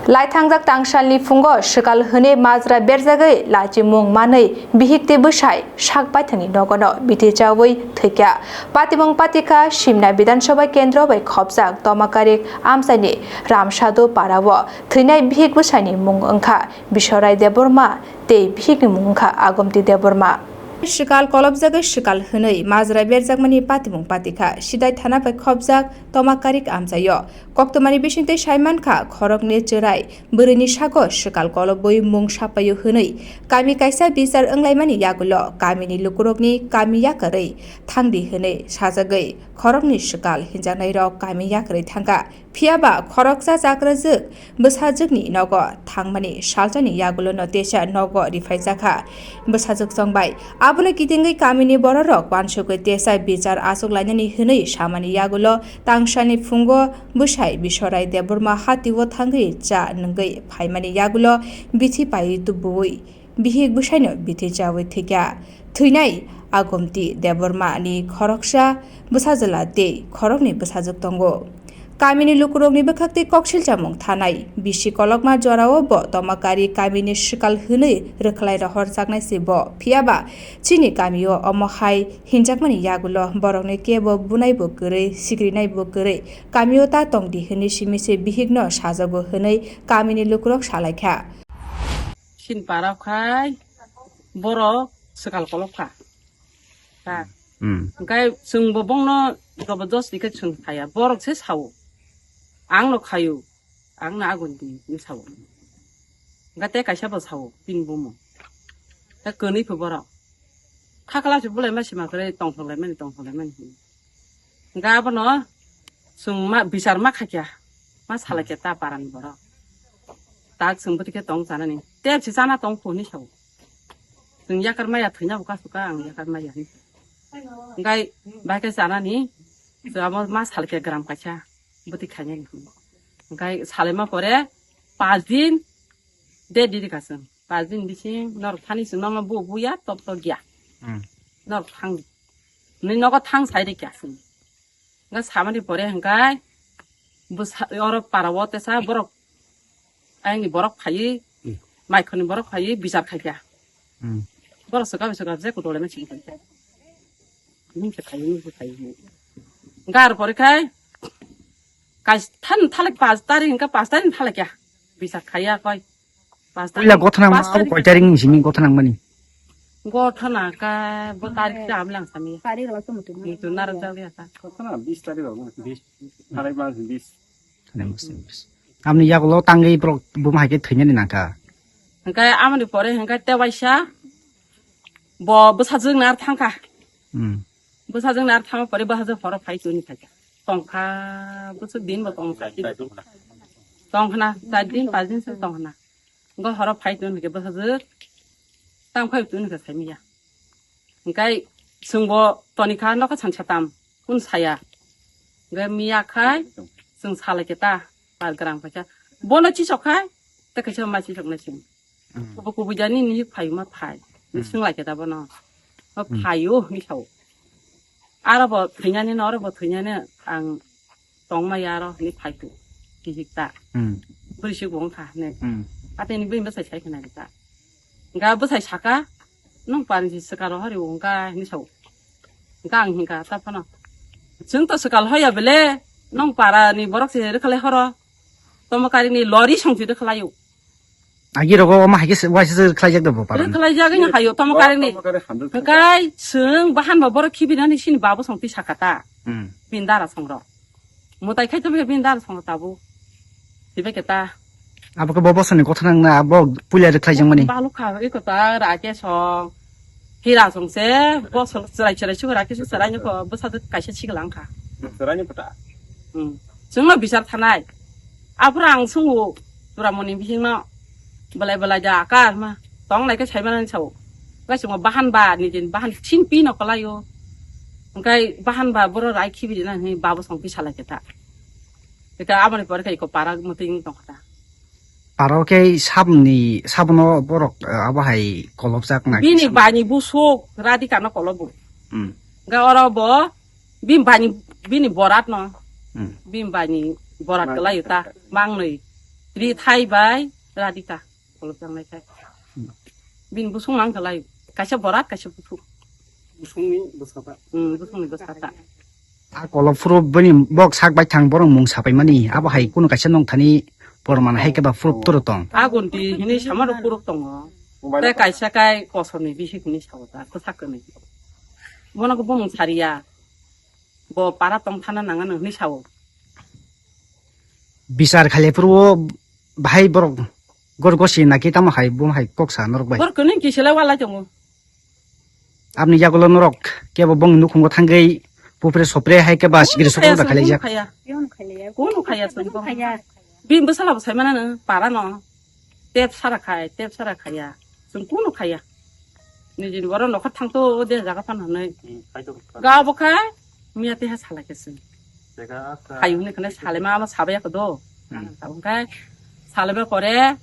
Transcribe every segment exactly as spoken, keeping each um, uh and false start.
Laithangjak tangsalni phungo swkal hwnwi majra berjagwi lachimung manwi bihik tei bwsai sak baithangni nogono bithi chaui thwikha. Patimung patikha Simna Bidhan Sabha Kendro bai khopjak Tomakarik amchaini Ramsadu parao thwinai bihik bwsaini mung wngkha Biswarai Debbarma tei bihikni mung wngkha Agomti Debbarma. Swkal kolopjagwi swkal hwnwi majra berjakmani patimung patikha Sidai thana bai khopjak Tomakarik amchaio. Koktwmani bisingtwi saimankha, khorokni chwrai bwrwini sago swkal kolobwi mung sapaio hwnwi kami kaisa bichar wnglaimani yagulo kamini lukurokni kami yakarwi thangdi hwnwi sajagwi khorokni swkal hinjaknairok kami yakarwi thangkha. Phiyaba khoroksa chakrajwk bwsajwkni nogo thangmani salsani yagulono teisa nogo riphaijak kha bwsajwk chongbai. Abono kitingwi kamini bororok uansukwi teisa bichar achuk lainani hwnwi samani yagulo tangsalni phungo bwsai Biswarai Debbarma hatio thangwi cha nwngwi phaimani yagulo bithi paiwi tubuwi bihik bwsaino bithi chaui thwikha. Thwinai Agomti Debbarma ni khoroksa bwsajwla tei khoroknwi bwsajwk tongo. Kamini lukurokni bwkhaktwi koksil chamung thanai bisi kolokma jorao bo Tomakari kamini swkal hwnwi rwkhlai rohorjaknai se bo. Phiyaba chini kamio omo hai hinjakmani yagulo borokni kebo bunaibo kwrwi, sikrinaibo kwrwi, kamio ta tongdi hwnwi simi se bihikno sajago hwnwi kamini lukurok salaikha. Sin para khai borok swkal kolok kha. Ta. Hmm. Hwnkhe chwngbo bongno jabardasti khe chwng khaya. Borok se sao. Ang no khayo. Ang no agon di, ni sao. Hwnkhe tei kaisa bo sao, bini bumung. Tei kwnwi pho borok. Khakla se bulai ma sima kwrwi tongthok lai mani, tongthok lai mani. Hwnkhe abono chwng ma, bichar ma kha kya, ma salai kya ta parani borok. Tak chwng bwtwi khe tong chanani. Tep se chana tong kho hinwi sao. Chwng yakar maya thwina bo kasu ka ang yakar maya hinwi. Hwnkhe bai khe chanani, chwng abo ma salai kya gram kaisa bwtwi khainani. Hwnkhe salai ma pore pas din, de diri ka chwng. Pas din bising norok thani chwng nono bu buya top to gya. Hmm. Norok thang. Ni nogo thang sai de kya chwng. Nga samani pore hwnkhe bwsa-, oro para o tesa borok, ayangni borok phaiwi, hmm, maikhorni borok phaiwi bichar khaikha. Hmm. Borok swkang swkang je kudole machine khaikha. Nung se phaiwi, nung se phaiwi. Gar pore khai, kais than thalak pas tarik hwnkhe pas tarik thalak ya. Bichar khaiya koi. Pas tarik, puila gothana pas ma abo tarik. Koi tarik ni simi gothana mani? Gothana ka bo tarik ta amlang sami. Tarik rok to mutu. Mutu narok jagya ta. Gothana bis tarik rok, bis, tarik mas bis. Amni yagulo tangwi borok buma hai khe thwinani nangkha. Hwnkhe amoni pore hwnkhe tewaisa bo bwsajwk nar thangkha. Hmm. Bwsajwk nar thangma pore bwsajwk horo phai tuni khaikha. Tongkha bwsajwk din bo tongkha. Tongkhna char din pas din se tongkhna. Hwnkhe horo phai tuni khe bwsajwk tang phai tuni khe saimanya. Hwnkhe chwngbo tonikha nokha sansa tam, kun saya. Hwnkhe miya khai chwng salai khe ta, par grang paisa. Bono chisok khai, tei kaisa ma chisok nai chwng. Hmm. Kubu kubu jani ni phai ma phai. Hmm. Swng lai khe ta bono. Ma, hmm, phaio hinwi sao. Aro bo thwinani no, oro bo thwinani ang tongmaya aro hinwi phai tu. Kihik ta. Hmm. Bwrwi sik bo wngkha hinwi. Hmm. Atini bini bwsai sai khna ta. Hwnkhe bwsai saka, "Nwng parani se swkang rohor rio wngkha," hinwi sao. Hwnkhe ang hinkha, ta phano, "Chwng to swkang hoya bele, nwng parani borok se rwkhalai horo. Tomo karini lori songsi rwkhalaio." Agi rogo omo hai khe se, waisa se khlaijak da bo parani. Rwkhalaijak wngkha haio, tomo karini. Hwnkhe chwng bahan ba borok khibinani sini babo songtwi saka ta. Hmm. Bini dara songrok. Mwtai khai tongkhe bini dara songrok tabuk. Tibekhe ta. Abo khe bo bosoni kotha nang na, abo puila rwkhlaijak mani. Baluk kha, eko ta Rakesh song, Hira song se, bosol chwrai chwrai sugo Rakesh chwrai nokho bwsajwk kaisa sikla wngkha. Chwrai nokho ta? Hmm. Chwngno bichar thanai. Aphuru ang sungo, Churamoni bisingno belai belai da akar ma tong lai khe sai manani sao. Hwnkhe chwngno bahan ba ni din bahan thin pi no kwlaio. Hwnkhe bahan ba boro rai khibi rina hinwi babo song pi salai khe ta. Ita aboni pore khe iko para mwtwi wng tong kha ta. Paro khe sabni, sabno borok, eh, abo hai kolopjak na bini kisa. Bani busuk Radhika no kolobo. Hmm. Hwnkhe oro bo bini bani, bini borat no. Hmm. Bini bani borat kwlaio ta, mangnwi. Rithai bai Radhika, kolop jangnai khai. Bini busung mang khalai, kaisa borat, kaisa busung. Busungni bwsata. Hmm, busungni bwsata. A kolop phuru bini bok sak bai thang borok mung sapai mani, abo hai kunu kaisa nong thani porman hai khe ba phuru toro tong. A gonti hini sama rok phuru tongo. Tei kaisa kai kosorni bisi hini sao ta, kwsak kwrwi. Bono khe bumung sariya. Bo para tong thana nang ano hini sao. Bichar khaile phuru o bahai borok gor gosi naki tamo hai bo hai kok sa norok bai. Borok kwnwi kisila walai tongo. Aboni yagulo norok kebo bongni nukhungo thangwi pupre sopre hai keba sikiri sokol da khailaijak. Kunu khaya. Kunu khaya. Bini bwsala bo saimana no para no. Tep sara khai, tep sara khaya. Chwng kunu khaya. Nijini borok nokha thangto o de jaga phan hwnwi. Hmm, kaitor kha. Ga bo kha miya teha salai khe chwng. Teka asa. Khai hwnwi khne salai ma, ma sabai kho do. Hmm. Ang tabung khai salai ba pore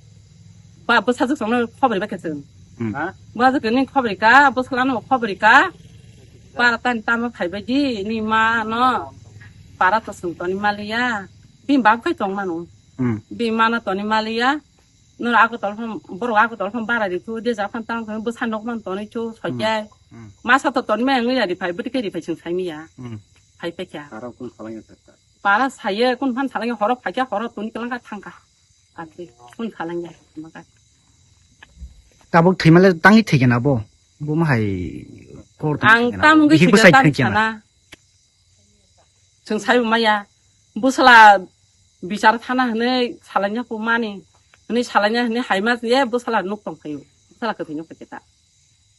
ba bwsajwk songno khobori ba khe chwng. Hmm. Ha? Bwsajwk ni khobori ka, bwsala no khobori ka. Para tani tamo phai bai di, ni ma no. Para to chwng toni maliya. Bini bab khai tong mano. Hmm. Bini ma no toni maliya. Noro Agartala phano, borok Agartala phano bara ri thu, de ja phano tamo phano bwsa nok man tonwi thu, Hmm. Soikyai. Hmm. Masa to tonwi maya wngwi ya ri phai, bwtwi khe ri phai chwng sai miya. Hmm. Phai paikha. Para kun salangya thangkha. Para saye, kun phan salangya, horo phaikha, horo toni kwlangkha thangkha. Atwi, kun salangya, thangkha. Tabuk thwimale tangwi thwikhe na bo? Bo ma hai kor tangwi Ang thwikhe na? Tamo wngwi Bihik thwikha bwsai tamo thwikhe na? Sana. Chwng sai bo maya. Bwsala bichar thana hwnwi salaina phu mani. Hwnwi salaina hwnwi hai ma je bwsala nuk tong phaio. Bwsala kwthwi nuk phaikhe ta.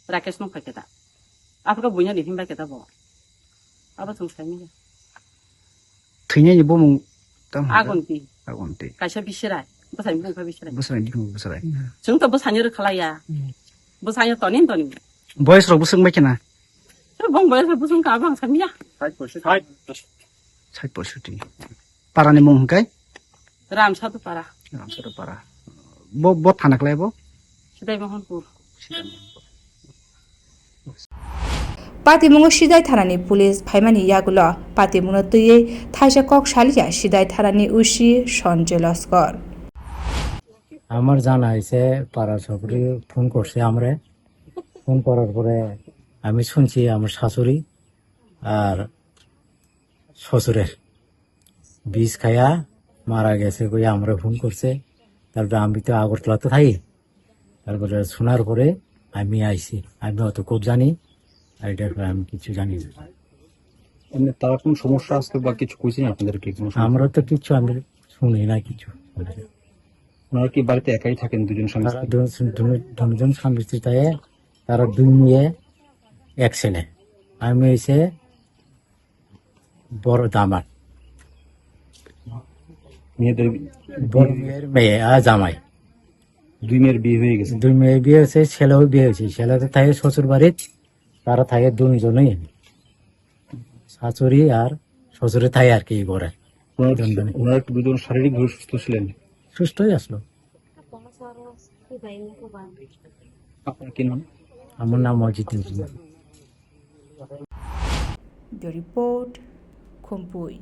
Rakesh nuk phaikhe ta. Aphuru buino ni himbai khe ta bo. Abo chwng sai maya. Thwinani bumung tamo hwnka? Agonti. Agonti. Kaisa bisirai. Bwsai bumung kha bisirai. Bwsai bumung bwsai. Chwng to bwsani rwkhalaiya. Hmm. Bwsani toni toni. Boyes rok bwswk bai khena? Bong boyes rok bwswk kha bang samya. Sait poisoti. Parani mung hwnkai? Ramsadu para. Ramsadu para. Bo, bo thana khlai bo? Sidai Mohanpur. Patimungo Sidai thanani police phaimani yagulo patimungno twiwi thaisa kok saliya Sidai thanani O C Sanjay Laskar. আমার জানা হয়েছে পাড়া সবরি ফোন করছে আমরে। ফোন করার পরে আমি শুনছি আমার শাশুড়ি আর শ্বশুরের বিষ খায়া মারা গেছে কই আমরা ফোন করছে। তারপরে আমি তো আগরতলাতে থাকি। তারপরে শোনার পরে আমি আইছি। আমি অত খুব জানি, আর এটার ব্যাপারে আমি কিছু জানি না। এমনি তারা কোনো সমস্যা আসতে বা কিছু কইছে না আপনাদেরকে? কোনো সমস্যা? আমরা তো কিচ্ছু, আমি শুনি না কিছু। ওনারা কি বাড়িতে একাই থাকেন, দুজন স্বামী তারা স্ত্রী? দুজন, দুজন, দুজন স্বামী স্ত্রী থাকে, তারা দুই মেয়ে, এক ছেলে। আমি হইছে বড় দামাদ। মেয়েদের বড় মেয়ের মেয়ে আর জামাই। দুই মেয়ের বিয়ে হয়ে গেছে? দুই মেয়ের বিয়ে হয়েছে, ছেলেও বিয়ে হয়েছে। ছেলে তো থাকে শ্বশুর বাড়ির, তারা থাকে দুজনেই। শাশুড়ি আর শ্বশুরে থাকে আর কি এই ঘরে। ওনারা, দুজনে। ওনারা কি দুজন শারীরিকভাবে সুস্থ ছিলেন? সুস্থই আসলো। আপনার কি নাম? আমার নাম অজিত মজুমদার। The report, Khumpui.